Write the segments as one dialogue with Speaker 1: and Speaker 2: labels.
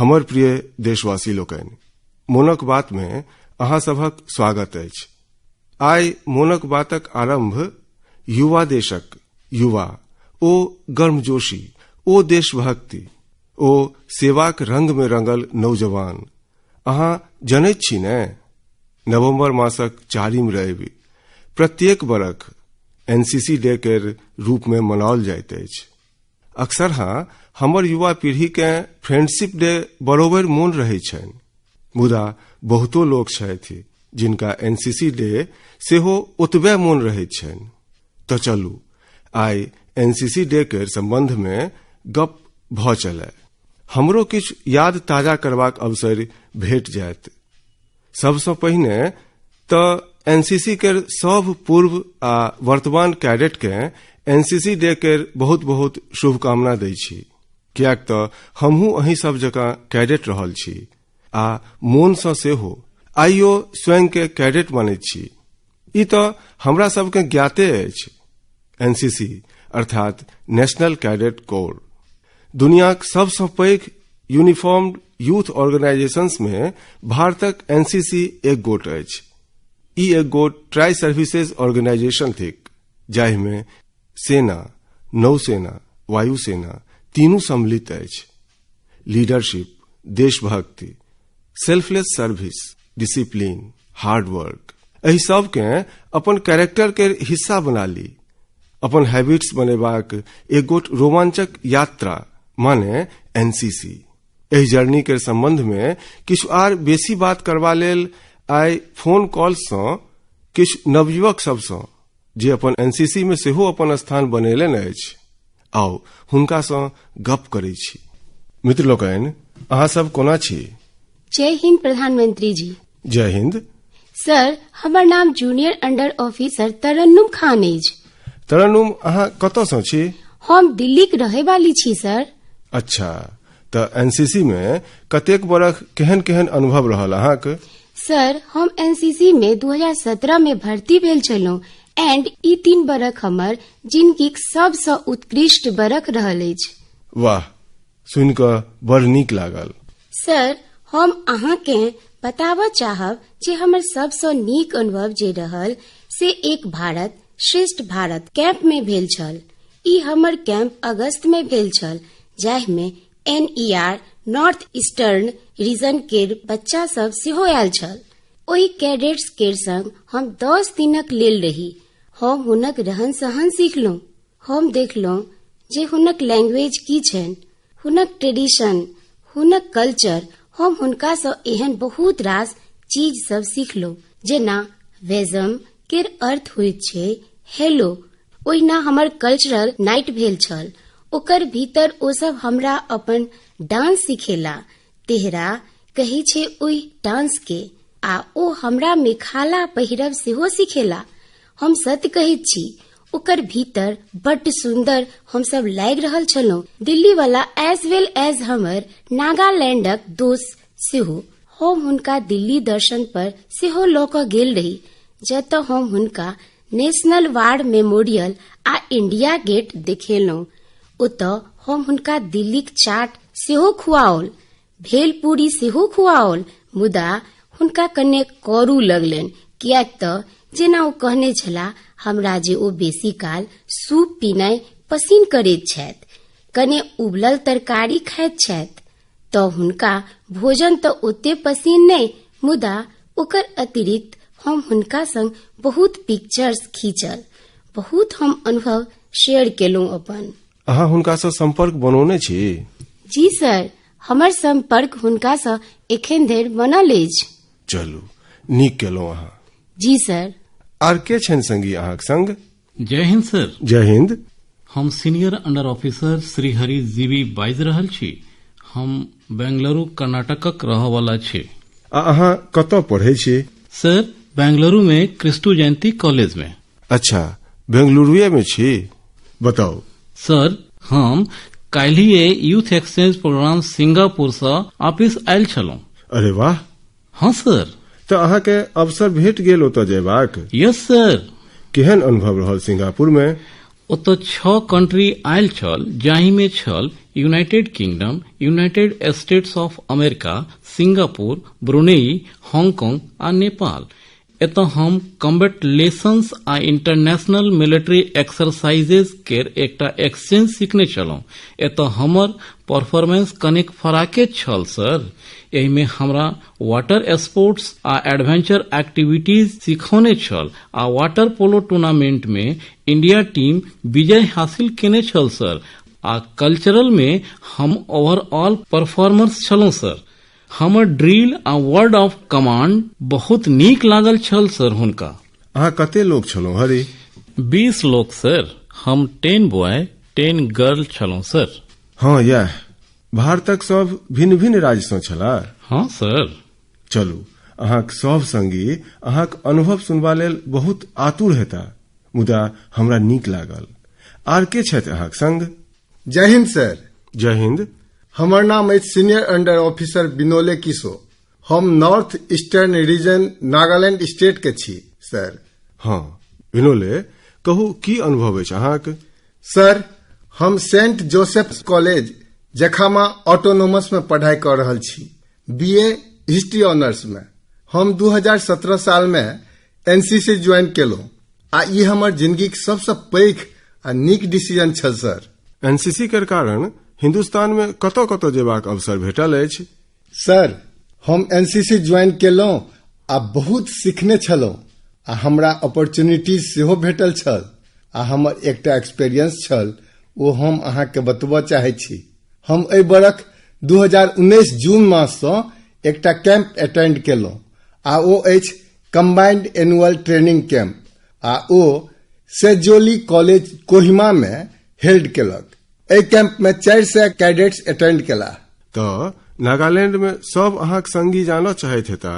Speaker 1: हमर प्रिय देशवासी लोकनि, मोनक बात मे अहाँ सभक स्वागत अछि। आइ मोनक बातक आरंभ युवा देशक युवा, ओ गर्मजोशी, ओ देशभक्ति, ओ सेवाक रंग मे रंगल नौजवान, अहाँ जनैत छी ने, नवंबर मासक 4 रवि प्रत्येक बरख एनसीसी डे केर रूप मे मनाओल जाइत अछि। अक्सर हाँ हमर युवा पीढ़ी के फ्रेंडशिप डे बरोबर मोन रहै छनि, मुदा बहुतो लोक छथि जिनका एनसीसी डे सेहो ओतबे मोन रहैत छनि। तऽ चलू आइ एनसीसी डे के संबंध में गप भऽ चलय। हमरो किछु याद ताजा करबाक अवसर भेट जायत। सबसँ पहिने तऽ एनसीसी के सब पूर्व आ वर्तमान कैडेट के एनसीसी डे के बहुत बहुत शुभकामना दै छी, किएक तऽ हमहूँ अहीं सब जकाँ कैडेट रहल छी आ मोनसँ सेहो आइयो स्वयं के कैडेट मानैत छी। ई तऽ हमरा सबके ज्ञाते अछि। एनसीसी अर्थात नेशनल कैडेट कोर दुनियाक सबसँ पैघ यूनिफॉर्म्ड यूथ ऑर्गेनाइजेशंस में भारतक एनसीसी एक गोट अछि। ई एक गोट ट्राई सर्विसेज ऑर्गेनाइजेशन थिक, जाहि में सेना, नौसेना, वायुसेना तीनू सम्मिलित अछि। लीडरशिप, देशभक्ति, सेल्फलेस सर्विस, डिसिप्लिन, हार्डवर्क, एहि सबके अपन कैरेक्टर के हिस्सा बना ली, अपन हैबिट्स बनेबाक एक गोट रोमांचक यात्रा माने एनसीसी। एहि जर्नी के संबंध में किछु आर बेसी बात करबा लेल आइ फोन कॉल सँ किछु नवयुवक सबसँ जे अपन एनसीसी में सेहो अपन स्थान बनेलनि अछि, आउ हुनका सँ गप करै छी। मित्र लोकनि, अहाँ सब कोना छी?
Speaker 2: जय हिंद प्रधानमंत्री जी।
Speaker 1: जय हिंद।
Speaker 2: सर, हमर नाम junior under officer Tarannum Khan अछि।
Speaker 1: तरन्नुम, अहाँ कतऽ सँ छी?
Speaker 2: हम दिल्लीक रहै वाली छी सर।
Speaker 1: अच्छा, तऽ एनसीसी में कतेक बरख केहन केहन अनुभव रहल अहाँक?
Speaker 2: सर, हम एनसीसी में 2017 में भर्ती भेल छलहुँ एंड ई 3 बरख हमर जिंदगीक सबसँ उत्कृष्ट बरख रहल अछि।
Speaker 1: वाह, सुनि कऽ बड़ नीक लागल।
Speaker 2: सर, हम अहाँके बताबऽ चाहब जे हमर सबसँ नीक अनुभव जे रहल से एक भारत श्रेष्ठ भारत कैंप में भेल छल। ई हमर कैंप अगस्त में भेल छल, जाहि में एनईआर नॉर्थ ईस्टर्न रीजन केर बच्चा सब सेहो आयल छल। ओहि कैडेट्स केर संग हम 10 दिनक लेल रही। हम हुनक रहन सहन सीखलहुँ। हम देखलहुँ जे हुनक लैंग्वेज की छनि, हुनक ट्रेडिशन, हुनक कल्चर। हम हुनकासँ एहन बहुत रास चीज सब सीखलहुँ, जेना वेजम केर अर्थ होइत छै हेलो। ओहिना हमर कल्चरल नाइट भेल छल, ओकर भीतर ओ सब हमरा अपन डांस सिखेला। तेहरा कहै छै ओहि डांस के, आ ओ हमरा मेखाला पहिरब सेहो सिखेला। हम सत्य कहैत छी, ओकर भीतर बड्ड सुंदर हम सब लागि रहल छलहुँ। दिल्ली वाला एज वेल एज हमर नागालैंडक दोस्त सेहो। हम हुनका दिल्ली दर्शन पर सेहो लऽ कऽ गेल रही, जतऽ हम हुनका नेशनल वार मेमोरियल आ इंडिया गेट देखेलहुँ। ओतऽ हम हुनका दिल्लीक चाट सेहो खुआओल, भेलपूरी सेहो खुआओल, मुदा हुनका कने करू लगलनि, किएक तऽ जेना ओ कहने छलाह हमरा जे ओ बेसी काल सूप पीनाइ पसिन करैत छथि, कने उबलल तरकारी खाइत छथि, तऽ हुनका भोजन तऽ ओते पसिन नहि, मुदा ओकर अतिरिक्त हम हुनका संग बहुत पिक्चर्स खींचल, बहुत हम अनुभव शेयर केलहुँ अपन।
Speaker 1: अहाँ हुनकासँ संपर्क बनौने छी?
Speaker 2: जी सर, हमर संपर्क हुनकासँ एखन धरि बनल अछि।
Speaker 1: चलू, नीक केलहुँ अहाँ।
Speaker 2: जी सर।
Speaker 1: आर के छनि संगी अहाँक संग?
Speaker 3: जय हिंद सर।
Speaker 1: जय हिंद।
Speaker 3: हम senior under officer Shri Hari जीवी बाजि रहल छी। हम बेंगलुरु कर्नाटकक रहऽवला छी।
Speaker 1: आ अहाँ कतऽ पढ़ै छी?
Speaker 3: सर, बेंगलुरु में क्रिस्टू जयंती कॉलेज में।
Speaker 1: अच्छा, बेंगलुरुए में छी। बताउ।
Speaker 3: सर, हम काल्हिए यूथ एक्सचेंज प्रोग्राम सिंगापुर सँ ऑफिस आयल छलहुँ।
Speaker 1: अरे वाह।
Speaker 3: हाँ सर।
Speaker 1: तऽ अहाँके अवसर भेट गेल ओतऽ जयबाक?
Speaker 3: Yes sir.
Speaker 1: केहन अनुभव रहल सिंगापुर में?
Speaker 3: ओतय 6 कंट्री आयल छल, जाहिमे छल United Kingdom, United States of America, Singapore, Brunei, Hong Kong आ नेपाल। एतय हम कॉम्बैट लेसन्स आ इंटरनेशनल मिलिट्री एक्सरसाइजेज केर एकटा एक्सचेंज सीखने छलहुँ। एतय हमर परफॉर्मेंस कनेक फराके छल सर। एहिमे हमरा वाटर स्पोर्ट्स आ एडवेंचर एक्टिविटीज सिखौने छल आ वाटर पोलो टूर्नामेंट मे इंडिया टीम विजय हासिल केने छल सर। आ कल्चरल मे हम ओवरऑल परफॉर्मर्स छलहुँ सर। हमर ड्रिल आ वर्ड ऑफ कमांड बहुत नीक लागल छल सर हुनका।
Speaker 1: अहाँ कते लोक छलहुँ हरि?
Speaker 3: 20 लोक सर। हम 10 बॉय 10 गर्ल छलहुँ सर।
Speaker 1: हँ, इएह भारतक सब भिन्न भिन्न राज्य सँ छलाह?
Speaker 3: हँ सर।
Speaker 1: चलू, अहाँक सब संगी अहाँक अनुभव सुनबा लेल बहुत आतुर हेता, मुदा हमरा नीक लागल। आर के छथि अहाँक संग?
Speaker 4: जय हिंद सर।
Speaker 1: जय हिंद।
Speaker 4: हमर नाम अछि सीनियर अंडर ऑफिसर विनोले किशो। हम North Eastern Region Nagaland state के छी सर।
Speaker 1: हँ विनोले, कहू की अनुभव अछि अहाँक?
Speaker 4: सर, हम Saint Joseph College Jakhama Autonomous में पढ़ाई कर रहल छी, बीए हिस्ट्री ऑनर्स में। हम 2017 साल में एनसीसी ज्वाइन केलहुँ आ ई हमर जिंदगीक सबसँ पैघ आ नीक डिसीजन छल सर।
Speaker 1: एनसीसी के कारण हिंदुस्तान में कतऽ कतऽ जेबाक अवसर भेटल अछि?
Speaker 4: सर, हम एनसीसी ज्वाइन केलहुँ आ बहुत सीखने छलहुँ आ हमरा अपॉर्चुनिटीज सेहो भेटल छल आ हमर एकटा एक्सपीरियंस छल, ओ हम अहाँके बतबऽ चाहै छी। हम एहि बरख 2019 जून माससँ एकटा कैंप अटेंड केलहुँ आ ओ अछि कम्बाइंड एनुअल ट्रेनिंग कैंप आ ओ सेजोली कॉलेज कोहिमा मे हेल्ड केलक। एहि कैंप में 400 कैडेट्स अटेंड केला।
Speaker 1: तऽ नागालैंड में सब अहाँक संगी जानऽ चाहैत हेता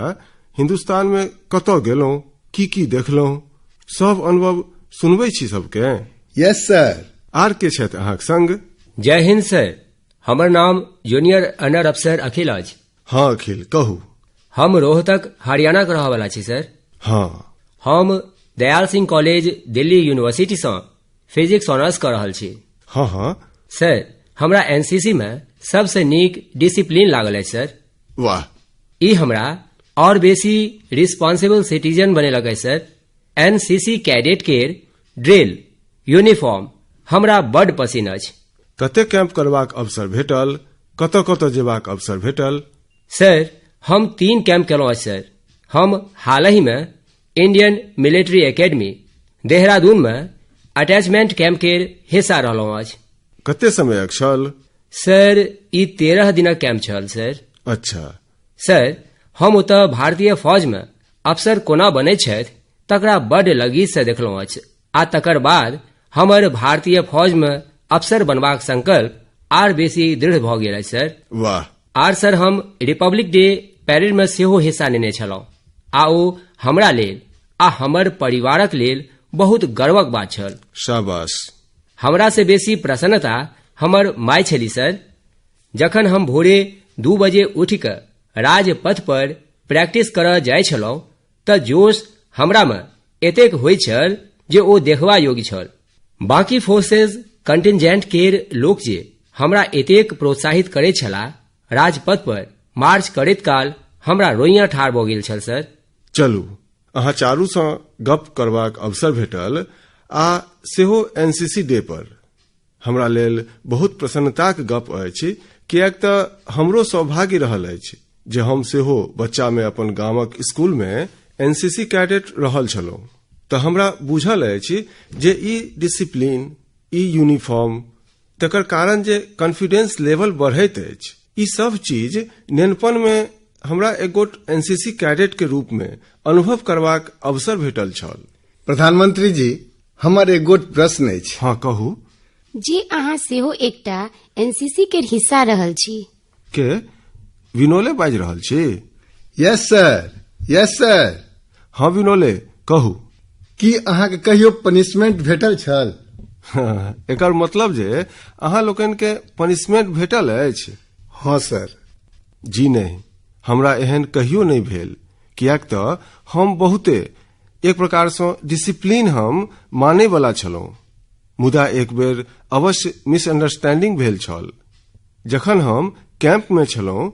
Speaker 1: हिंदुस्तान में कतऽ गेलहुँ, की की देखलहुँ, सब अनुभव सुनबै छी सबके?
Speaker 4: Yes sir.
Speaker 1: आर के छथि अहाँक संग?
Speaker 5: जय हिंद सर। हमर नाम जूनियर अंडर अफसर अखिल अछि।
Speaker 1: हँ अखिल, कहू।
Speaker 5: हम रोहतक हरियाणा के रहऽवला छी सर।
Speaker 1: हँ।
Speaker 5: हम दयाल सिंह कॉलेज दिल्ली यूनिवर्सिटी सँ फिजिक्स ऑनर्स कऽ रहल छी।
Speaker 1: हँ हँ।
Speaker 5: सर, हमरा एनसीसी में सबसँ नीक डिसिप्लिन लागल अछि सर।
Speaker 1: वाह।
Speaker 5: ई हमरा और बेसी रिस्पॉन्सिबल सिटीजन बनेलक अछि सर। एनसीसी कैडेट केर ड्रिल, यूनिफॉर्म हमरा बड पसिन अछि।
Speaker 1: कते कैंप करबाक अवसर भेटल, कतऽ कतऽ जेबाक अवसर भेटल?
Speaker 5: सर, हम 3 कैंप केलहुँ अछि सर। हम हालहि में इंडियन मिलिट्री एकेडमी देहरादून में अटैचमेंट कैंप केर हिस्सा रहलहुँ अछि।
Speaker 1: कते समयक छल?
Speaker 5: सर, ई 13 दिनक कैंप छल सर।
Speaker 1: अच्छा।
Speaker 5: सर, हम ओतऽ भारतीय फौज में अफसर कोना बनैत छथि तकरा बड लगीचसँ देखलहुँ अछि आ तकर बाद हमर भारतीय फौज में अफसर बनबाक संकल्प आर बेसी दृढ़ भऽ गेल अछि सर।
Speaker 1: वाह।
Speaker 5: आर सर, हम रिपब्लिक डे परेड में सेहो हिस्सा लेने छलहुँ आ ओ हमरा लेल आ हमर परिवारक लेल बहुत गर्वक बात छल।
Speaker 1: शाबाश।
Speaker 5: हमरा से बेसी प्रसन्नता हमर माय छली सर। जखन हम भोरे 2 बजे उठि कऽ राजपथ पर प्रैक्टिस करऽ जाइ छलहुँ तऽ जोश हमरामे एतेक होइत छल जे ओ देखबा योग्य छल। बाकी फोर्सेज कंटिजेंट केर लोक जे हमरा एतेक प्रोत्साहित करैत छलाह, राजपथ पर मार्च करैत काल हमरा रोइयाँ ठाढ़ भऽ गेल छल सर।
Speaker 1: चलू, अहाँ चारू सँ गप करबाक अवसर भेटल आ सेहो एनसीसी डे पर। हमरा लेल बहुत प्रसन्नताक गप अछि, किएक तऽ हमरो सौभाग्य रहल अछि जे हम सेहो बच्चा मे अपन गामक स्कूल मे एनसीसी कैडेट रहल छलहुँ। तऽ हमरा बुझल अछि जे ई डिसिप्लिन, ई यूनिफॉर्म, तकर कारण जे कॉन्फिडेंस लेवल बढ़ैत अछि, ई सब चीज नेनपन मे हमरा एकगोट एनसीसी कैडेट के रूप मे अनुभव करबाक अवसर भेटल छल।
Speaker 4: प्रधानमंत्री जी, हमर एक गोट प्रश्न अछि।
Speaker 1: हँ, कहू।
Speaker 2: जे अहाँ सेहो एकटा एनसीसी के हिस्सा रहल छी।
Speaker 1: के विनोले बाजि रहल छी?
Speaker 4: Yes sir, yes sir.
Speaker 1: हँ विनोले, कहू।
Speaker 4: की अहाँके कहियो पनिशमेंट भेटल छल?
Speaker 1: एकर मतलब जे अहाँ लोकनि के पनिशमेंट भेटल अछि?
Speaker 4: हँ सर।
Speaker 1: जी नहि, हमरा एहन कहियो नहि भेल, किएक तऽ हम बहुते एक प्रकारसँ डिसिप्लिन हम मानैवला छलहुँ। मुदा एक बेर अवश्य मिसअंडरस्टैंडिंग भेल छल। जखन हम कैंप में छलहुँ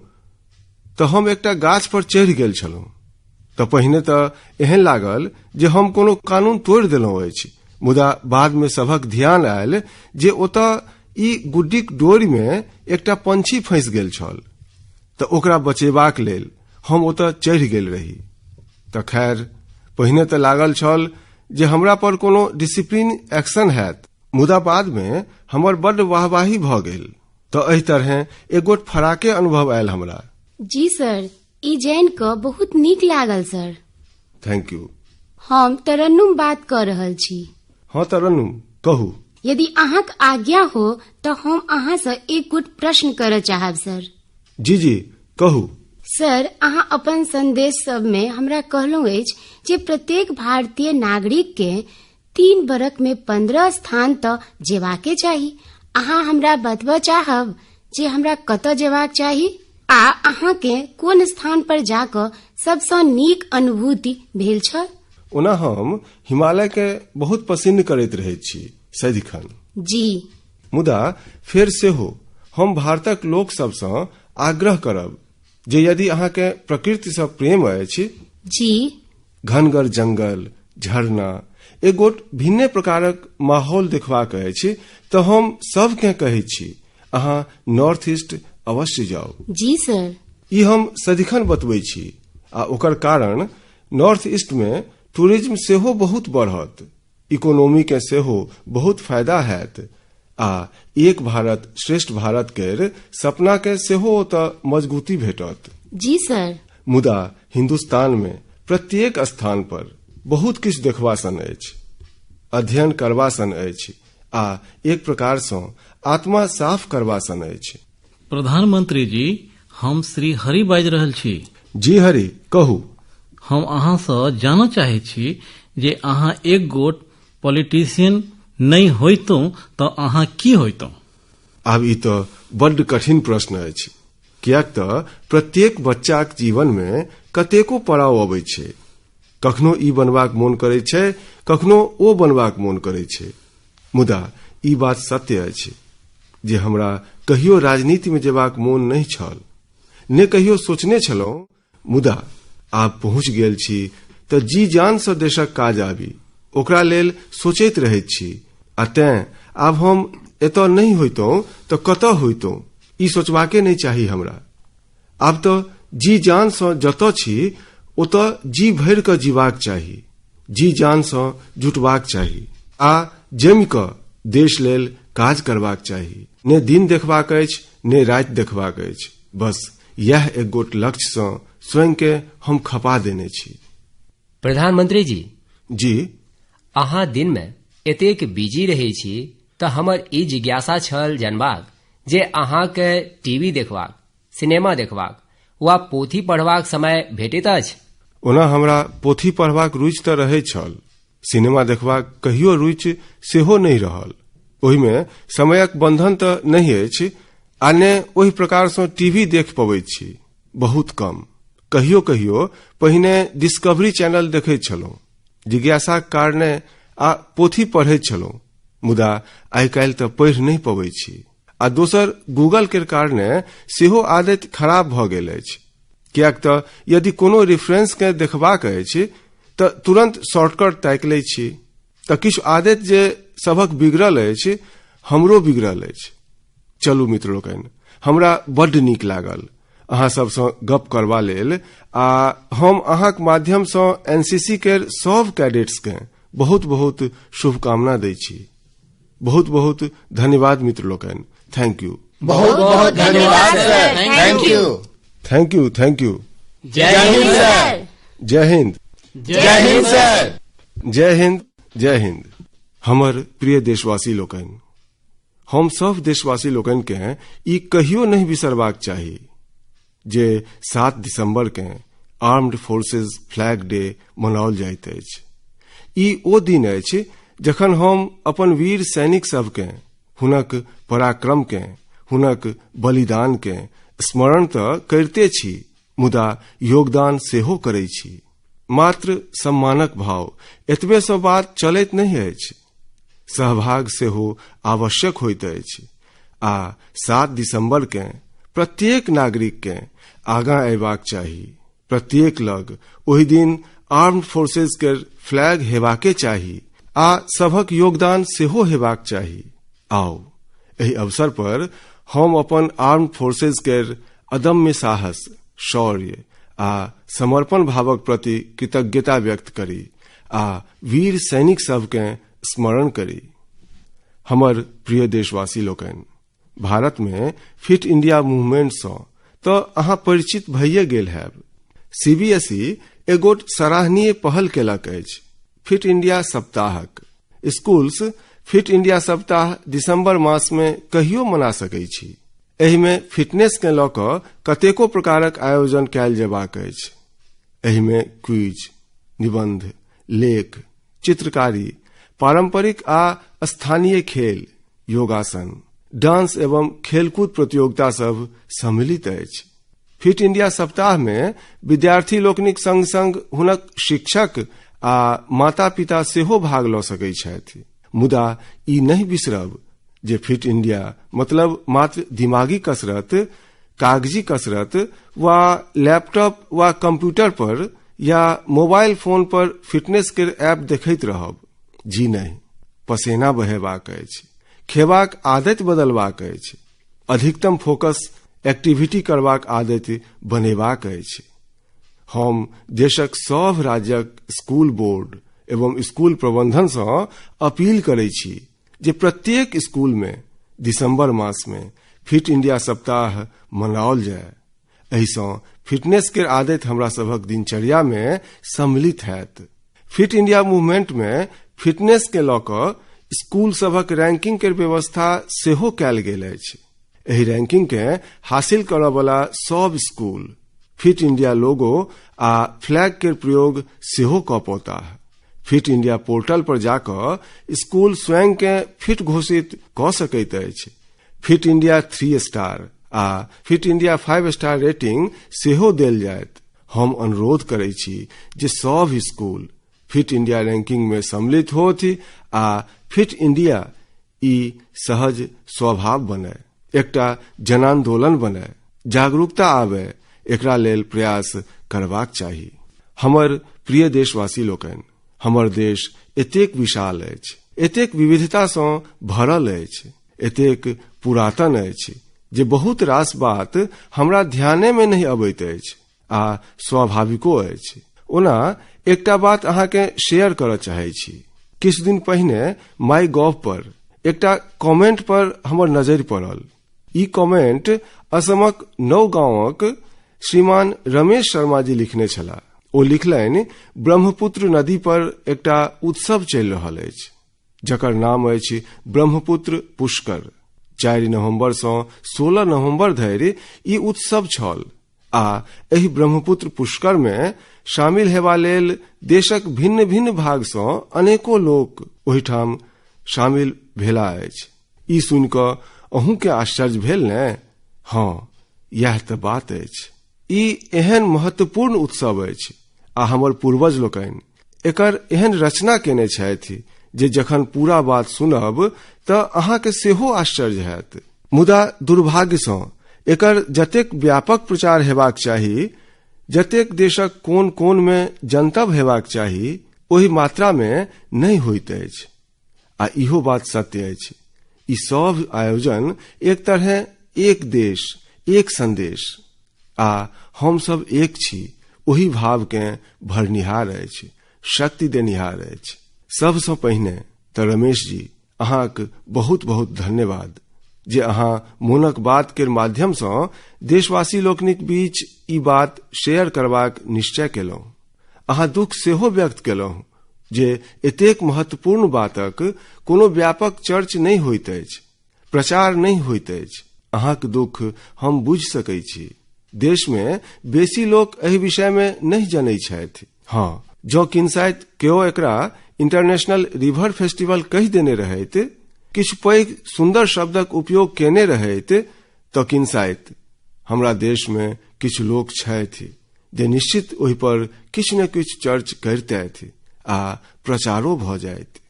Speaker 1: तऽ हम एकटा गाछ पर चढ़ि गेल छलहुँ। तऽ पहिने तऽ एहन लागल जे हम कोनो कानून तोड़ि देलहुँ अछि, मुदा बाद में सभक ध्यान आयल जे ओतऽ ई गुड्डीक डोरी में एकटा पंछी फंसि गेल छल, तऽ ओकरा बचेबाक लेल हम ओतऽ चढ़ि गेल रही। तऽ खैर, पहिने तऽ लागल छल जे हमरा पर कोनो डिसिप्लिन एक्शन हैत, मुदा बाद में हमर बड्ड वाहवाही भऽ गेल। तऽ एहि तरहें एक गोट फराके अनुभव आयल हमरा।
Speaker 2: जी सर, ई जानि कऽ बहुत नीक लागल सर।
Speaker 1: Thank you.
Speaker 2: हम तरन्नुम बात कऽ रहल छी।
Speaker 1: हँ तरन्नुम, कहू।
Speaker 2: यदि अहाँक आज्ञा हो तऽ हम अहाँ सँ एक गोट प्रश्न करऽ चाहब सर।
Speaker 1: जी जी, कहू।
Speaker 2: सर, अहाँ अपन संदेश सब में हमरा कहलहुँ अछि जे प्रत्येक भारतीय नागरिक के 3 बरख में 15 स्थान तऽ जेबाके चाही। अहाँ हमरा बतबऽ चाहब जे हमरा कतऽ जेबाक चाही आ अहाँ के कोन स्थान पर जाकऽ सबसँ नीक अनुभूति भेल छल?
Speaker 1: ओना हम हिमालय के बहुत पसिन्न करैत रहैत छी सदिखन।
Speaker 2: जी।
Speaker 1: मुदा फेर सेहो हम भारतक लोक सबसँ आग्रह करब जे यदि अहाँके प्रकृति सँ प्रेम अछि,
Speaker 2: जी,
Speaker 1: घनगर जंगल, झरना, एक गोट भिन्ने प्रकारक माहौल देखबाक अछि, तऽ हम सबके कहै छी अहाँ नॉर्थ ईस्ट अवश्य जाउ।
Speaker 2: जी सर।
Speaker 1: ई हम सदिखन बतबै छी आ ओकर कारण नॉर्थ ईस्ट में टूरिज्म सेहो बहुत बढ़त, इकोनॉमी के सेहो बहुत फायदा हैत आ एक भारत श्रेष्ठ भारत केर सपना के सेहो ओतऽ मजबूती भेटत।
Speaker 2: जी सर।
Speaker 1: मुदा हिंदुस्तान में प्रत्येक स्थान पर बहुत किछु देखबा सन अछि, अध्ययन करबा सन अछि आ एक प्रकार सँ आत्मा साफ करबा सन अछि।
Speaker 3: प्रधानमंत्री जी, हम श्री हरि बाजि रहल छी।
Speaker 1: जी हरि, कहू।
Speaker 3: हम अहाँ सँ जानऽ चाहैत छी जे अहाँ एक गोट पॉलिटिशियन नहि होइतहुँ तऽ अहाँ की होइतहुँ?
Speaker 1: आब ई तऽ बड्ड कठिन प्रश्न अछि, किएक तऽ प्रत्येक बच्चाक जीवन में कतेको पड़ाव अबै छै। कखनो ई बनबाक मोन करै छै, कखनो ओ बनबाक मोन करै छै। मुदा ई बात सत्य अछि जे हमरा कहियो राजनीति में जेबाक मोन नहि छल, ने कहियो सोचने छलहुँ। मुदा आब पहुँच गेल छी तऽ जी जान सँ देशक काज आबी ओकरा लेल सोचैत रहैत छी आ तें आब हम एतऽ नहि होइतहुँ तऽ कतऽ होइतहुँ ई सोचबाके नहि चाही हमरा। आब तऽ जी जान सँ जतऽ छी ओतऽ जी भरि कऽ जीबाक चाही, जी जान सँ जुटबाक चाही आ जमि कऽ देश लेल काज करबाक चाही। ने दिन देखबाक अछि ने राति देखबाक अछि, बस यह एक गोट लक्ष्य सँ स्वयं के हम खपा देने छी।
Speaker 5: प्रधानमंत्री जी।
Speaker 1: जी।
Speaker 5: अहाँ दिन में एतेक बिजी रहै छी तऽ हमर ई जिज्ञासा छल जानबाक जे अहाँके टीवी देखबाक, सिनेमा देखबाक वा पोथी पढ़बाक समय भेटैत अछि?
Speaker 1: ओना हमरा पोथी पढ़बाक रुचि तऽ रहैत छल, सिनेमा देखबाक कहियो रुचि सेहो नहि रहल। ओहिमे समयक बंधन तऽ नहि अछि आ ने ओहि प्रकार सँ टीवी देख पबैत छी, बहुत कम। कहियो कहियो पहिने डिस्कवरी चैनल देखैत छलहुँ जिज्ञासाक कारणे आ पोथी पढ़ैत छलहुँ, मुदा आइ काल्हि तऽ पढ़ि नहि पबैत छी। आ दोसर गूगल केर कारणे सेहो आदति खराब भऽ गेल अछि, किएक तऽ यदि कोनो रेफरेंस के देखबाक अछि तऽ तुरंत शॉर्टकट ताकि लै छी। तऽ किछु आदति जे सभक बिगड़ल अछि, हमरो बिगड़ल अछि। चलू मित्र लोकनि, हमरा बड्ड नीक लागल अहाँ सबसँ गप करबा लेल आ हम अहाँक माध्यम सँ एनसीसी केर सब कैडेट्स के बहुत बहुत शुभकामना दै छी। बहुत बहुत धन्यवाद मित्र लोकनि। Thank you.
Speaker 4: बहुत बहुत धन्यवाद sir. Thank you.
Speaker 1: Thank you, thank you.
Speaker 4: जय हिंद सर।
Speaker 1: जय हिंद।
Speaker 4: जय हिंद सर।
Speaker 1: जय हिंद, जय हिंद। हमर प्रिय देशवासी लोकनि, हम सब देशवासी लोकनि के ई कहियो नहि बिसरबाक चाही जे 7 दिसंबर के आर्म्ड फोर्सेज फ्लैग डे मनाओल जाइत अछि। ई ओ दिन अछि जखन हम अपन वीर सैनिक सबके, हुनक पराक्रम के, हुनक बलिदान के स्मरण तऽ करिते छी, मुदा योगदान सेहो करै छी। मात्र सम्मानक भाव एतबे सँ बात चलैत नहि अछि। सहभाग सेहो आवश्यक होइत अछि आ 7 दिसंबर के प्रत्येक नागरिक के आगाँ अयबाक चाही। प्रत्येक लग ओहि दिन आर्म्ड फोर्सेज के फ्लैग हेबाके चाही आ सभक योगदान सेहो हेबाक चाही। आओ एहि अवसर पर हम अपन आर्म्ड फोर्सेज के अदम्य साहस, शौर्य आ समर्पण भावक प्रति कृतज्ञता व्यक्त करी आ वीर सैनिक सबके स्मरण करी। हमर प्रिय देशवासी लोकनि, भारत में फिट इंडिया मूवमेंट सँ तऽ अहाँ परिचित भइए गेल हैब। सीबीएसई एगोट सराहनीय पहल केलक अछि, फिट इंडिया सप्ताहक। स्कूल्स फिट इंडिया सप्ताह दिसंबर मास में कहियो मना सकै छी। एहिमे फिटनेस के लऽ कऽ कतेको प्रकारक आयोजन कयल जेबाक अछि। एहिमे क्विज, निबंध, लेख, चित्रकारी, पारंपरिक आ स्थानीय खेल, योगासन, डांस एवं खेलकूद प्रतियोगिता सब सम्मिलित अछि। फिट इंडिया सप्ताह में विद्यार्थी लोकनिक संग संग हुनक शिक्षक आ माता पिता सेहो भाग लऽ सकै छथि। मुदा ई नहि बिसरब जे फिट इंडिया मतलब मात्र दिमागी कसरत, कागजी कसरत वा लैपटॉप वा कंप्यूटर पर या मोबाइल फोन पर फिटनेस के ऐप देखैत रहब। जी नहि, पसेना बहेबाक अछि, खेबाक आदति बदलबाक अछि, अधिकतम फोकस एक्टिविटी करबाक आदति बनेबाक अछि। हम देशक सभ राज्यक स्कूल बोर्ड एवं स्कूल प्रबंधन सँ अपील करै छी जे प्रत्येक स्कूल में दिसंबर मास में फिट इंडिया सप्ताह मनाओल जाय। एहिसँ फिटनेस के आदति हमरा सभक दिनचर्या में सम्मिलित हैत। फिट इंडिया मूवमेंट में फिटनेस के लऽ कऽ स्कूल सभक रैंकिंग के व्यवस्था सेहो कयल गेल अछि। एहि रैंकिंग के हासिल करऽ वाला सब स्कूल फिट इंडिया लोगो आ फ्लैग के प्रयोग सेहो कऽ पौताह। फिट इंडिया पोर्टल पर जाकऽ स्कूल स्वयं के फिट घोषित कऽ सकैत अछि। फिट इंडिया 3 स्टार आ फिट इंडिया 5 स्टार रेटिंग सेहो देल जायत। हम अनुरोध करै छी जे सब स्कूल फिट इंडिया रैंकिंग में सम्मिलित होथि आ फिट इंडिया ई सहज स्वभाव बने, एकटा जनांदोलन बने, जागरूकता आवे, एकरा लेल प्रयास करबाक चाही। हमर प्रिय देशवासी लोकनि, हमर देश एतेक विशाल अछि, एतेक विविधता सँ भरल अछि, एतेक पुरातन अछि जे बहुत रास बात हमरा ध्याने में नहीं अबैत अछि आ स्वाभाविको अछि। ओना एकटा बात अहाँके शेयर करऽ चाहै छी। किछु दिन पहिने माई गॉव पर एकटा कमेंट पर हमर नजरि पड़ल। ई कमेंट असमक नौगांवक श्रीमान रमेश शर्मा जी लिखने छलाह। ओ लिखलनि, ब्रह्मपुत्र नदी पर एकटा उत्सव चलि रहल अछि जकर नाम अछि ब्रह्मपुत्र पुष्कर। 4 नवंबर सँ 16 नवंबर धरि ई उत्सव छल आ एहि ब्रह्मपुत्र पुष्कर में शामिल हेबा लेल देशक भिन्न भिन्न भाग सँ अनेको लोक ओहिठाम शामिल भेला अछि। ई सुनि कऽ अहूँ के आश्चर्य भेल ने? हाँ, यह तऽ बात अछि। ई एहन महत्वपूर्ण उत्सव अछि आ हमर पूर्वज लोकनि एकर एहन रचना केने छथि जे जखन पूरा बात सुनब तऽ अहाँके सेहो आश्चर्य हैत। मुदा दुर्भाग्यसँ एकर जतेक व्यापक प्रचार हेबाक चाही, जतेक देशक कोन कोन में जनतब हेबाक चाही, ओहि मात्रा में नहि होइत अछि। आ इहो बात सत्य अछि, ई सब आयोजन एक तरह एक देश एक संदेश आ हम सब एक छी ओहि भाव के भरनिहार अछि, शक्ति देनिहार अछि। सबसँ पहिने तऽ रमेश जी अहाँक बहुत बहुत धन्यवाद जे अहाँ मोनक बात के माध्यम सँ देशवासी लोकनिक बीच ई बात शेयर करबाक निश्चय केलहुँ। अहाँ दुख सेहो व्यक्त केलहुँ जे एतेक महत्वपूर्ण बातक कोनो व्यापक चर्च नहि होइत अछि, प्रचार नहि होइत अछि। अहाँक दुख हम बुझि सकै छी। देश में बेसी लोक एहि विषय में नहि जनै छथि। हाँ, जँ किनसाइत केओ एकरा इंटरनेशनल रिवर फेस्टिवल कहि देने रहैत, किछु पैघ सुंदर शब्दक उपयोग केने रहैत, तऽ किनसाइत हमरा देश में किछु लोक छथि जे निश्चित ओहि पर किछु ने किछु चर्च करितथि आ प्रचारो भऽ जाइत।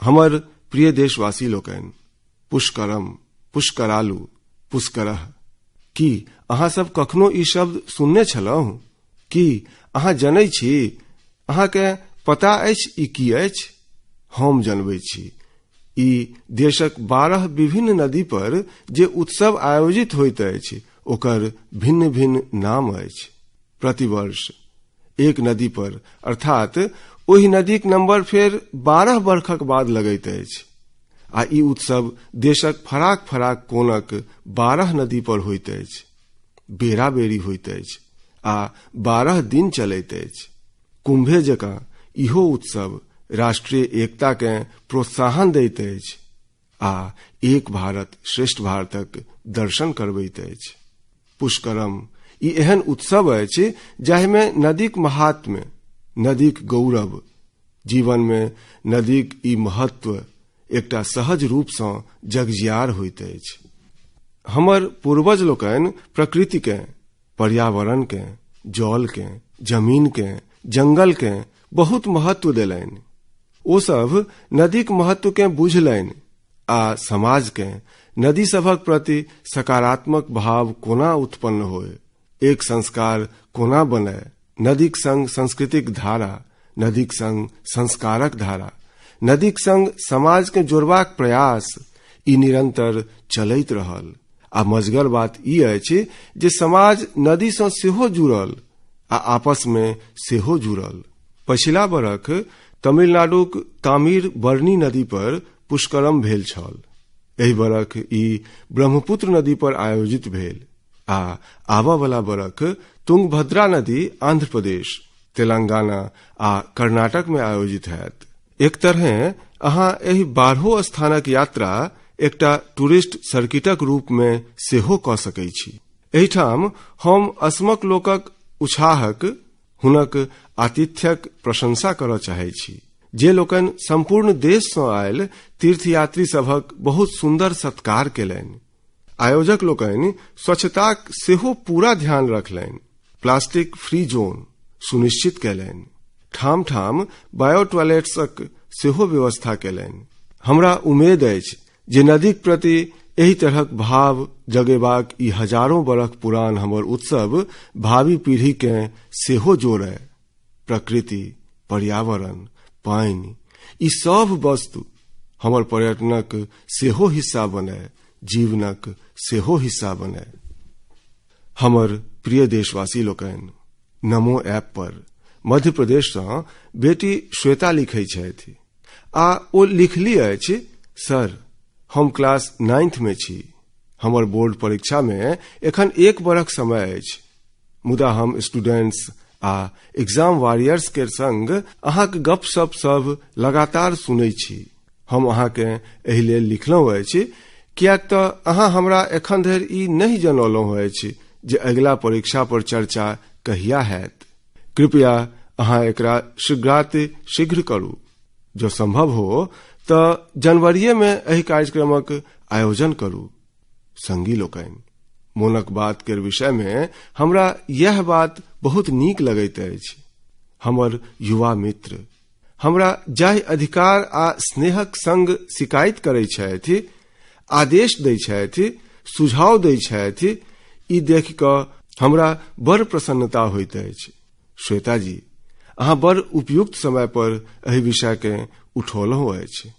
Speaker 1: हमर प्रिय देशवासी लोकनि, पुष्करम, पुष्करालु, पुष्करः, की अहाँ सब कखनो ई शब्द सुनने छलहुँ? की अहाँ जनै छी? अहाँके पता अछि ई की अछि? हम जनबै छी। ई देशक 12 विभिन्न नदी पर जे उत्सव आयोजित होइत अछि ओकर भिन्न भिन्न नाम अछि। प्रतिवर्ष एक नदी पर, अर्थात ओहि नदीक नंबर फेर 12 वर्षक बाद लगैत अछि आ ई उत्सव देशक फराक फराक कोनक 12 नदी पर होइत अछि, बेरा बेरी होइत अछि आ 12 दिन चलैत अछि। कुंभे जकाँ इहो उत्सव राष्ट्रीय एकता के प्रोत्साहन दैत अछि आ एक भारत श्रेष्ठ भारतक दर्शन करबैत अछि। पुष्करम ई एहन उत्सव अछि जाहिमे नदीक महात्म्य, नदीक गौरव, जीवन में नदीक ई महत्व एकटा सहज रूप सँ जगजियार होइत अछि। हमर पूर्वज लोकनि प्रकृति के, पर्यावरण के, जल के, जमीन के, जंगल के बहुत महत्व देलनि। ओ सब नदीक महत्व के बुझलनि आ समाज के नदी सभक प्रति सकारात्मक भाव कोना उत्पन्न होय, एक संस्कार कोना बने, नदीक संग सांस्कृतिक धारा, नदीक संग संस्कारक धारा, नदीक संग समाज के जोड़बाक प्रयास ई निरंतर चलैत रहल। आ मजगर बात ई अछि जे समाज नदी सँ सेहो जुड़ल आ आपस में सेहो जुड़ल। पछिला बरख तमिलनाडुक तामीर बर्नी नदी पर पुष्करम भेल छल। एहि बरख ई ब्रह्मपुत्र नदी पर आयोजित भेल आ आबऽ वाला बरख तुंगभद्रा नदी आंध्र प्रदेश, तेलंगाना आ कर्नाटक में आयोजित हैत। एक तरहे अहाँ एहि 12 स्थानक यात्रा एकटा टूरिस्ट सर्किटक रूप में सेहो कऽ सकै छी। एहिठाम हम असमक लोकक उत्साहक, हुनक आतिथ्यक प्रशंसा करऽ चाहै छी, जे लोकनि संपूर्ण देश सँ आयल तीर्थयात्री सभक बहुत सुंदर सत्कार केलनि। आयोजक लोकनि स्वच्छताक सेहो पूरा ध्यान रखलनि, प्लास्टिक फ्री जोन सुनिश्चित कयलनि, ठाम ठाम बायो टॉयलेट्सक सेहो व्यवस्था कयलनि। हमरा उम्मीद अछि जे नदीक प्रति एहि तरहक भाव जगेबाक ई हजारों बरख पुरान हमर उत्सव भावी पीढ़ी के सेहो जोड़य। प्रकृति, पर्यावरण, पानि, ई सब वस्तु हमर पर्यटनक सेहो हिस्सा बनय, जीवनक सेहो हिस्सा बनय। हमर प्रिय देशवासी लोकनि, नमो ऐप पर मध्य प्रदेश सँ बेटी श्वेता लिखै छथि आ ओ लिखली अछि, सर हम क्लास 9th में छी, हमर बोर्ड परीक्षा में एखन 1 बरख समय अछि, मुदा हम स्टूडेंट्स आ एग्जाम वॉरियर्स के संग अहाँक गपशप सब लगातार सुनै छी। हम अहाँके एहि लेल लिखलहुँ अछि किएक तऽ अहाँ हमरा एखन धरि ई नहि जनौलहुँ अछि जे अगिला परीक्षा पर चर्चा कहिया हैत। कृपया अहाँ एकरा शीघ्राति शीघ्र करू। जँ संभव हो तऽ जनवरीये में एहि कार्यक्रमक आयोजन करू। संगी लोकनि, मोनक बात के विषय में हमरा यह बात बहुत नीक लगैत अछि। हमर युवा मित्र हमरा जाहि अधिकार आ स्नेहक संग शिकायत करै छथि, आदेश दै छथि, सुझाव दै छथि, ई देखि कऽ हमरा बड़ प्रसन्नता होइत अछि। श्वेता जी, अहाँ बड़ उपयुक्त समय पर एहि विषय के उठौलहुँ अछि।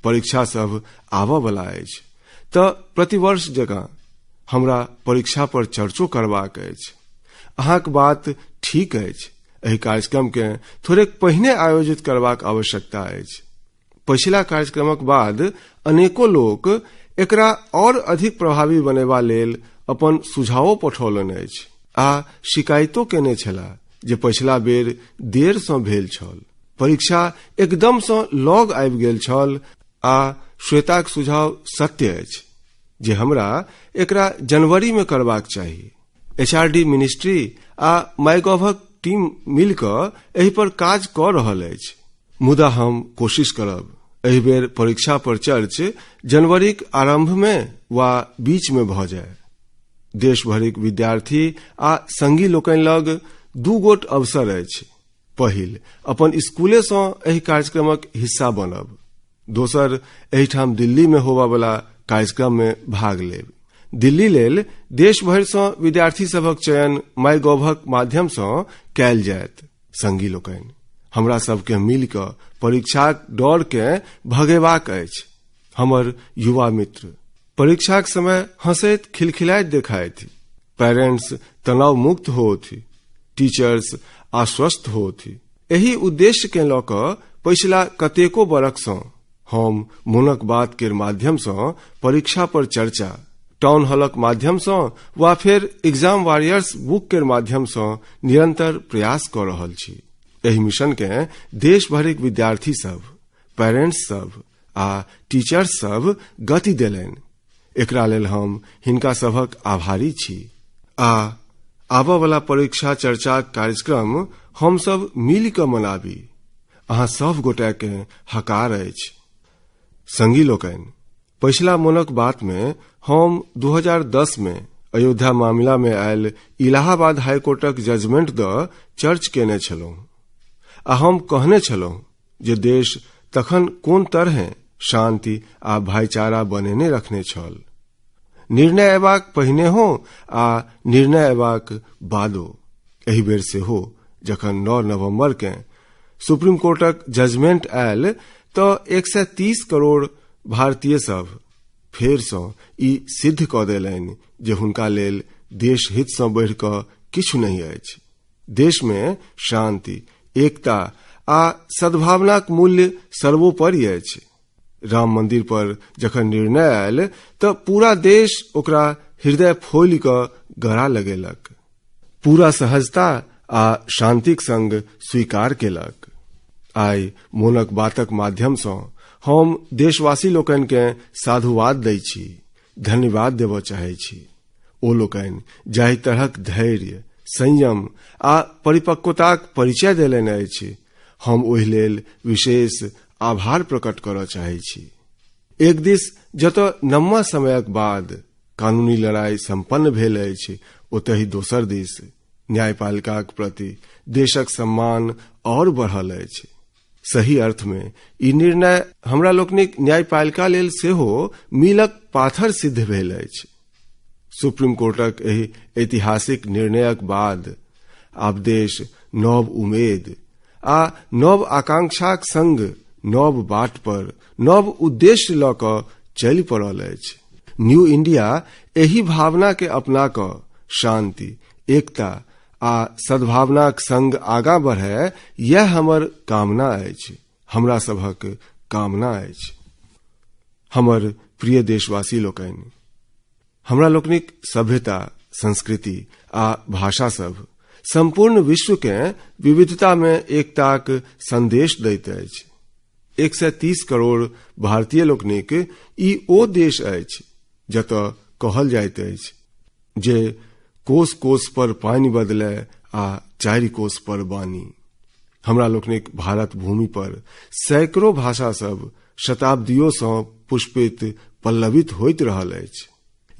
Speaker 1: परीक्षा सब आबऽ वाला अछि तऽ प्रतिवर्ष जकाँ हमरा परीक्षा पर चर्चो करबाक अछि। अहाँक बात ठीक अछि, एहि कार्यक्रम के थोड़ेक पहिने आयोजित करबाक आवश्यकता अछि। पछिला कार्यक्रमक बाद अनेको लोक एकरा और अधिक प्रभावी बनेबा लेल अपन सुझावो पठौलनि अछि आ शिकायतो केने छलाह जे पछिला बेर देर सँ भेल छल, परीक्षा एकदम सँ लग आबि गेल छल आ श्वेताक सुझाव सत्य अछि जे हमरा एकरा जनवरी में करबाक चाही। एचआरडी मिनिस्ट्री आ माइगॉभक टीम मिल कऽ एहि पर काज कऽ रहल अछि, मुदा हम कोशिश करब एहि बेर परीक्षा पर चर्च जनवरीक आरंभ में वा बीच में भऽ जाय। देश भरिक विद्यार्थी आ संगी लोकनि लग 2 गोट अवसर अछि। पहिल, अपन स्कूले सँ एहि कार्यक्रमक हिस्सा बनब। दोसर एहिठाम दिल्ली में होबयवला कार्यक्रम में भाग लेब। दिल्ली लेल देश भरि सँ विद्यार्थी सभक चयन माई गॉवक माध्यम सँ कयल जायत। संगी लोकनि, हमरा सबके मिल कऽ परीक्षाक डर के भगेबाक अछि। हमर युवा मित्र परीक्षाक समय हंसैत खिलखिलाइत देखाथि, पेरेंट्स तनाव मुक्त होथि, टीचर्स आश्वस्त होथि। एहि उद्देश्य के लऽ कऽ पछिला कतेको बरख सँ हम मोनक बात केर माध्यम सँ परीक्षा पर चर्चा, टाउन हॉलक माध्यम सँ वा फेर एग्जाम वॉरियर्स बुक केर माध्यम सँ निरंतर प्रयास कऽ रहल छी। एहि मिशन के देश भरिक विद्यार्थी सब, पेरेंट्स सब आ टीचर्स सब गति देलनि। एकरा लेल हम हिनका सभक आभारी छी। आ आबयवला परीक्षा चर्चाक कार्यक्रम हम सब मिल कऽ मनाबी। अहाँ सब गोटे के हकार अछि। संगी लोकनि, पछिला मोनक बात में हम 2010 में अयोध्या मामला में आयल इलाहाबाद हाईकोर्टक जजमेंट दऽ चर्च केने छलहुँ आ हम कहने छलहुँ जे देश तखन कोन तरहे शांति आ भाईचारा बनेने रखने छल, निर्णय अयबाक पहिने हो आ निर्णय अयबाक बादो। एहि बेर सेहो जखन 9 नवंबर के सुप्रीम कोर्टक जजमेंट आयल तऽ 130 करोड़ भारतीय सब फेर सँ ई सिद्ध कऽ देलनि जे हुनका लेल देश हित सँ बढ़ि कऽ किछु नहि अछि। देश में शांति, एकता आ सद्भावनाक मूल्य सर्वोपरि अछि। राम मंदिर पर जखन निर्णय आयल तऽ पूरा देश ओकरा हृदय फोलि कऽ गरा लगेलक, पूरा सहजता आ शांतिक संग स्वीकार केलक। आइ मोनक बातक माध्यम सँ हम देशवासी लोकनि के साधुवाद दै छी, धन्यवाद देबऽ चाहै छी। ओ लोकनि जाहि तरहक धैर्य, संयम आ परिपक्वताक परिचय देलनि अछि, हम ओहि लेल विशेष आभार प्रकट करऽ चाहै छी। एक दिस जतऽ लम्बा समयक बाद कानूनी लड़ाई संपन्न भेल अछि, ओतहि दोसर दिस न्यायपालिकाक प्रति देशक सम्मान और बढ़ल अछि। सही अर्थ में ई निर्णय हमरा लोकनिक न्यायपालिका लेल सेहो मीलक पाथर सिद्ध भेल अछि। सुप्रीम कोर्टक एहि ऐतिहासिक निर्णयक बाद आब देश नव उमेद आ नव आकांक्षाक संग नव बाट पर नव उद्देश्य लऽ कऽ चलि पड़ल अछि। न्यू इंडिया एहि भावना के अपना कऽ शांति, एकता आ सद्भावनाक संग आगाँ बढ़े, यह हमर कामना अछि, हमरा सभक कामना अछि। हमर प्रिय देशवासी लोकनि, हमरा लोकनिक सभ्यता, संस्कृति आ भाषा सब संपूर्ण विश्व के विविधता में एकताक संदेश दैत अछि। 130 करोड़ भारतीय लोकनिक ई ओ देश अछि जतऽ कहल जाइत अछि जे कोस कोस पर पानि बदले आ 4 कोस पर बानी। हमरा लोकनिक भारत भूमि पर सैकड़ों भाषा सब शताब्दियों सँ पुष्पित पल्लवित होइत रहल अछि।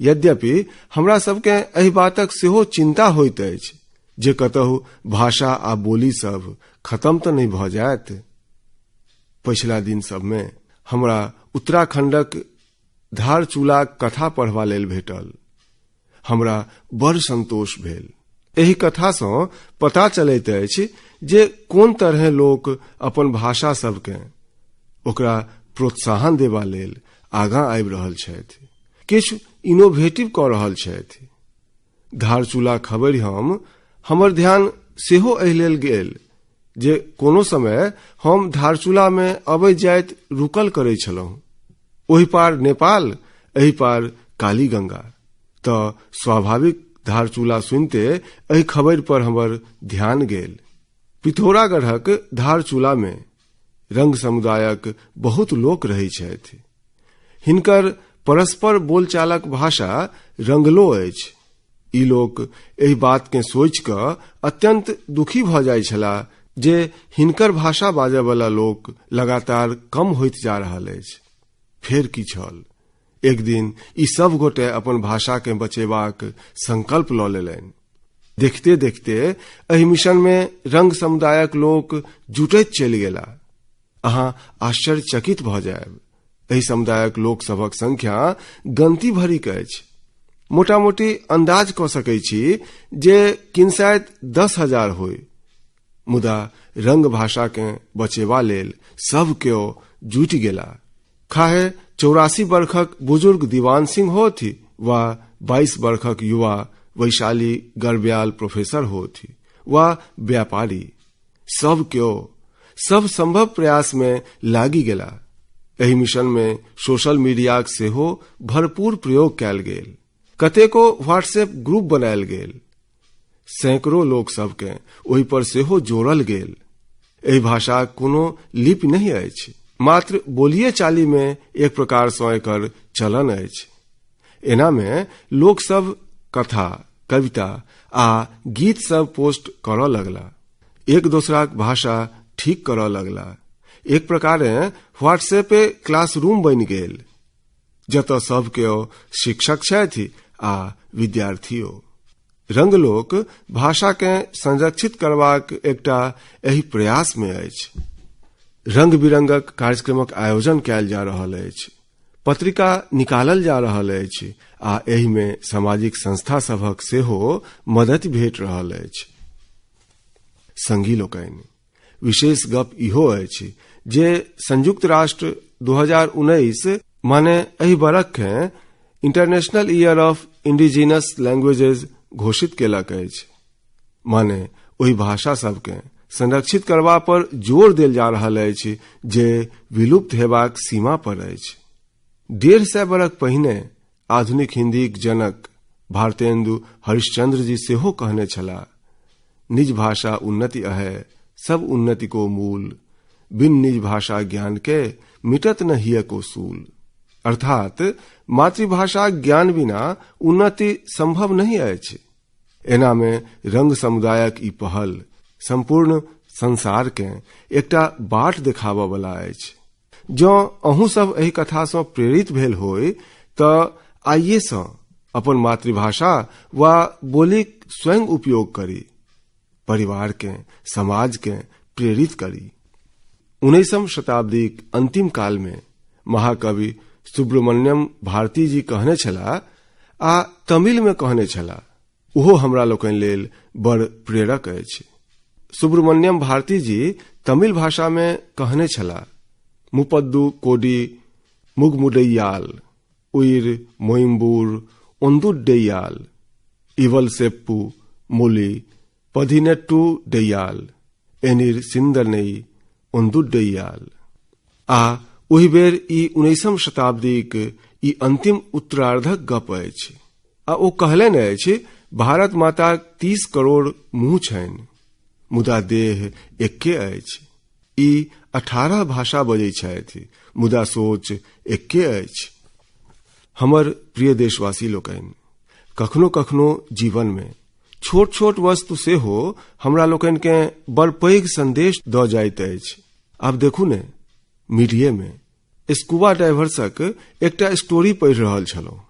Speaker 1: यद्यपि हमरा सबके एहि बातक सेहो चिंता होइत अछि जे कतहु भाषा आ बोली सब खत्म तऽ नहि भऽ जायत। पछिला दिन सबमे हमरा उत्तराखंडक धारचूलाक कथा पढ़बा लेल भेटल। हमरा बड़ संतोष भेल। एहि कथा सँ पता चलैत अछि जे कोन तरहे लोक अपन भाषा सबके ओकरा प्रोत्साहन देबा लेल आगाँ आबि रहल छथि, किछु इनोवेटिव कऽ रहल छथि। धारचूला खबरि हमर ध्यान सेहो एहि लेल गेल जे कोनो समय हम धारचूला में अबैत जाइत रुकल करै छलहुँ। ओहि पार नेपाल, एहि पार काली गंगा, तऽ स्वाभाविक धारचूला सुनते एहि खबरि पर हमर ध्यान गेल। पिथौरागढ़क धारचूला में रंग समुदायक बहुत लोक रहै छथि। हिनकर परस्पर बोलचालक भाषा रंगलो अछि। ई लोक एहि बात के सोचि कऽ अत्यंत दुखी भऽ जाइ छलाह जे हिनकर भाषा बाजयवला लोक लगातार कम होइत जा रहल अछि। फेर की छल, एक दिन ई सब गोटे अपन भाषा के बचेबाक संकल्प लऽ लेलनि। देखते देखते एहि मिशन में रंग समुदायक लोक जुटैत चलि गेला। अहाँ आश्चर्यचकित भऽ जायब। एहि समुदायक लोक सभक संख्या गनती भरिक अछि। मोटा मोटी अंदाज कऽ सकै छी जे किनसाइत 10,000 होइ। मुदा रंग भाषाकेँ बचेबा लेल सब केओ जुटि गेला। खाहे 84 बरखक बुजुर्ग दीवान सिंह होथि वा 22 बरखक युवा वैशाली गर्ब्याल प्रोफेसर होथि वा व्यापारी, सब केओ सब संभव प्रयास में लागि गेला। एहि मिशन में सोशल मीडियाक सेहो भरपूर प्रयोग कयल गेल। कतेको व्हाट्सएप ग्रुप बनायल गेल। सैकड़ों लोक सबके ओहि पर सेहो जोड़ल गेल। एहि भाषाक कोनो लिपि नहि अछि, मात्र बोलिए चाली में एक प्रकार सँ एकर चलन अछि। एना में लोक सब कथा, कविता आ गीत सब पोस्ट करऽ लगला, एक दोसराक भाषा ठीक करऽ लगला। एक प्रकारे व्हाट्सएपे क्लासरूम बनि गेल, जतऽ सब केओ शिक्षक छथि आ विद्यार्थियो। रंगलोक भाषा के संरक्षित करबाक एकटा एहि प्रयास में अछि। रंग बिरंगक कार्यक्रमक आयोजन कयल जा रहल अछि, पत्रिका निकालल जा रहल अछि आ एहि में सामाजिक संस्था सभक सेहो मदति भेट रहल अछि। संगी लोकनि, विशेष गप इहो अछि जे संयुक्त राष्ट्र 2019 माने एहि बरख के international year of indigenous languages घोषित केलक अछि। माने ओहि भाषा सबके संरक्षित करबा पर जोर देल जा रहल अछि जे विलुप्त हेबाक सीमा पर अछि। 150 बरख पहिने आधुनिक हिंदीक जनक भारतेंदु हरिश्चंद्र जी सेहो कहने छलाह, निज भाषा उन्नति अहै सब उन्नति को मूल, बिन निज भाषा ज्ञान के मिटत न हिय को सूल। अर्थात मातृभाषा ज्ञान बिना उन्नति संभव नहीं अछि। एना में रंग समुदायक ई पहल संपूर्ण संसार के एकटा बाट देखाबऽ वाला अछि। जँ अहूँ सब एहि कथा सँ प्रेरित भेल होय तऽ आइये सँ अपन मातृभाषा वा बोलीक स्वयं उपयोग करी, परिवार के, समाज के प्रेरित करी। 19वीं शताब्दीक अंतिम काल में महाकवि सुब्रमण्यम भारती जी कहने छलाह आ तमिल में कहने छलाह, ओहो हमरा लोकनि लेल बड़ प्रेरक अछि। सुब्रमण्यम भारती जी तमिल भाषा में कहने छलाह, मुपद्दु कोडी मुगमुडैयाल उइर मोइम्बूर ओंदुड्डैयाल इवल सेप्पू मोली पधिनेट्टू डैयाल एनिर सिंदरनई ओंदुड्डैयाल। आ ओहि बेर ई 19वीं शताब्दीक ई अंतिम उत्तरार्धक गप अछि। आ ओ कहलनि अछि, भारत माताक 30 करोड़ मुंह छनि, मुदा देह एक्के अछि। ई 18 भाषा बजै छथि, मुदा सोच एक्के अछि। हमर प्रिय देशवासी लोकनि, कखनो कखनो जीवन में छोट छोट वस्तु सेहो हमरा लोकनि के बड़ पैघ संदेश दऽ जाइत अछि। आब देखू ने, मीडिया में स्कूबा डाइवर्सक एकटा स्टोरी पढ़ि रहल छलहुँ।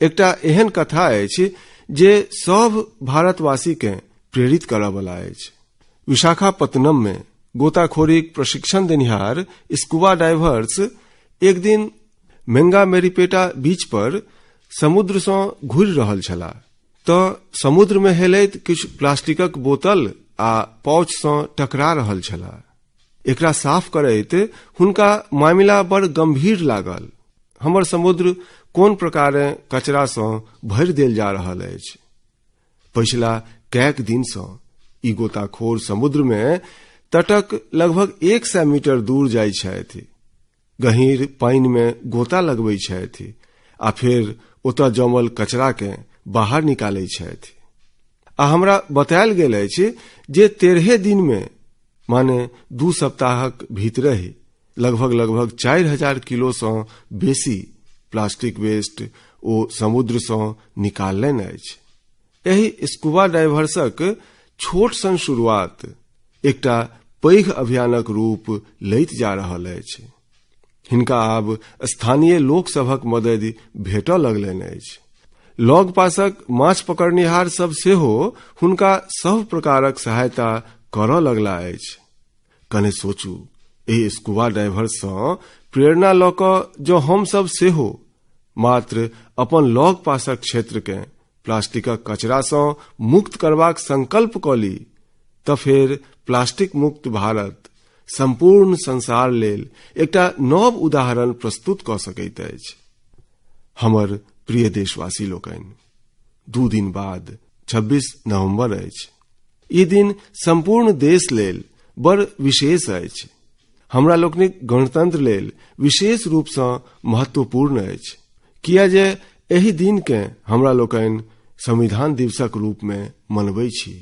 Speaker 1: एकटा एहन कथा अछि जे सब भारतवासी के प्रेरित करऽ वाला अछि। विशाखापत्तनम में गोताखोरीक प्रशिक्षण देनिहार स्कूबा डाइवर्स एक दिन मेंगा मेरीपेटा बीच पर समुद्र सँ घुरि रहल छलाह तऽ समुद्र में हेलैत किछु प्लास्टिकक बोतल आ पाउच सँ टकरा रहल छलाह। एकरा साफ करैत हुनका मामिला बड़ गंभीर लागल। हमर समुद्र कोन प्रकारे कचरा सँ भरि देल जा रहल अछि। पछिला कैक दिन सँ ई गोताखोर समुद्र में तटक लगभग 100 मीटर दूर जाइ छथि, गहीर पानि में गोता लगबै छथि आ फेर ओतऽ जमल कचरा के बाहर निकालै छथि। आ हमरा बतायल गेल अछि जे 13 दिन में माने 2 सप्ताहक भीतरहि लगभग लगभग 4000 किलो सँ बेसी प्लास्टिक वेस्ट ओ समुद्र सँ निकाललनि अछि। एहि स्कूबा डाइवर्सक छोट सन शुरुआत एकटा पैघ अभियानक रूप लैत जा रहल अछि। हिनका आब स्थानीय लोक सभक मददि भेटऽ लगलनि अछि। लग पासक माछ पकड़निहार सब सेहो हुनका सब प्रकारक सहायता करऽ लगला अछि। कने सोचू, एहि स्कूबा डाइवर सँ प्रेरणा लऽ कऽ जँ हमसभ सेहो मात्र अपन लग पासक क्षेत्रकेँ प्लास्टिकक कचरासँ मुक्त करबाक संकल्प कऽ ली तऽ फेर प्लास्टिक मुक्त भारत सम्पूर्ण संसार लेल एकटा नव उदाहरण प्रस्तुत कऽ सकैत अछि। हमर प्रिय देशवासी लोकनि, 2 दिन बाद 26 नवंबर अछि। ई दिन सम्पूर्ण देश लेल बड़ विशेष अछि। हमरा लोकनिक गणतंत्र लेल विशेष रूपसँ महत्वपूर्ण अछि, किया जे एहि दिनकेँ हमरा लोकनि संविधान दिवसक रूपमे मनबै छी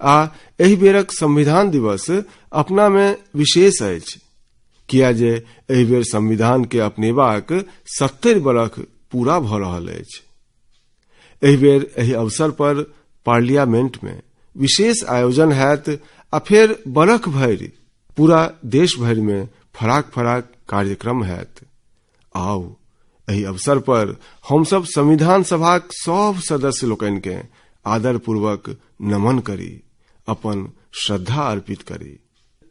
Speaker 1: आ एहि बेरक संविधान दिवस अपना मे विशेष अछि, किया जे एहि बेर संविधान के अपनेबाक 70 बरख पूरा भऽ रहल अछि। एहि बेर एहि अवसर पर पार्लियामेंट में विशेष आयोजन हैत आ फेर बरख भरि पूरा देश भरि में फराक फराक कार्यक्रम हैत। आउ एहि अवसर पर हमसब संविधान सभाक सब सदस्य लोकनि के आदरपूर्वक नमन करी, अपन श्रद्धा अर्पित करी।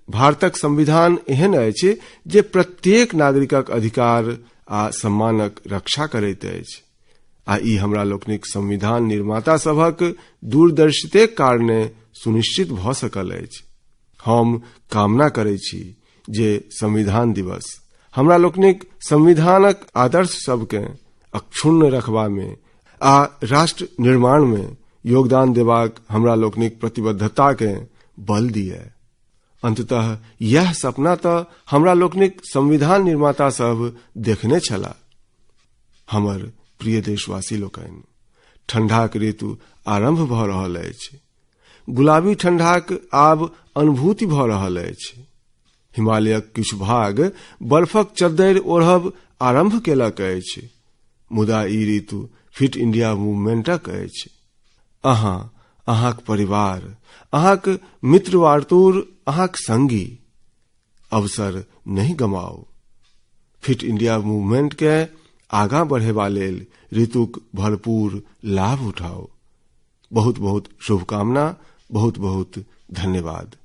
Speaker 1: भारतक संविधान एहन अछि जे प्रत्येक नागरिकक अधिकार आ सम्मानक रक्षा करैत अछि आ ई हमरा लोकनिक संविधान निर्माता सभक दूरदर्शितेक कारणे सुनिश्चित भऽ सकल अछि। हम कामना करै छी जे संविधान दिवस हमरा लोकनिक संविधानक आदर्श सबकेँ अक्षुण्ण रखबा मे आ राष्ट्र निर्माण मे योगदान देबाक हमरा लोकनिक प्रतिबद्धता के बल दिए। अंततः यह सपना तऽ हमरा लोकनिक संविधान निर्माता सब देखने छला। हमर प्रिय देशवासी लोकनि, ठंडाक ऋतु आरंभ भऽ रहल अछि। गुलाबी ठंडाक आब अनुभूति भऽ रहल अछि। हिमालयक किछु भाग बर्फक चद्दरि ओढ़ब आरंभ केलक अछि, मुदा ई ऋतु फिट इंडिया मूवमेंटक अछि। अहाँ, अहाँक परिवार, अहाँक मित्र वार्तुर, अहाँक संगी, अवसर नहि गमाउ। फिट इंडिया मूवमेंट के आगाँ बढ़ेबा लेल ऋतुक भरपूर लाभ उठाउ। बहुत बहुत शुभकामना, बहुत बहुत धन्यवाद।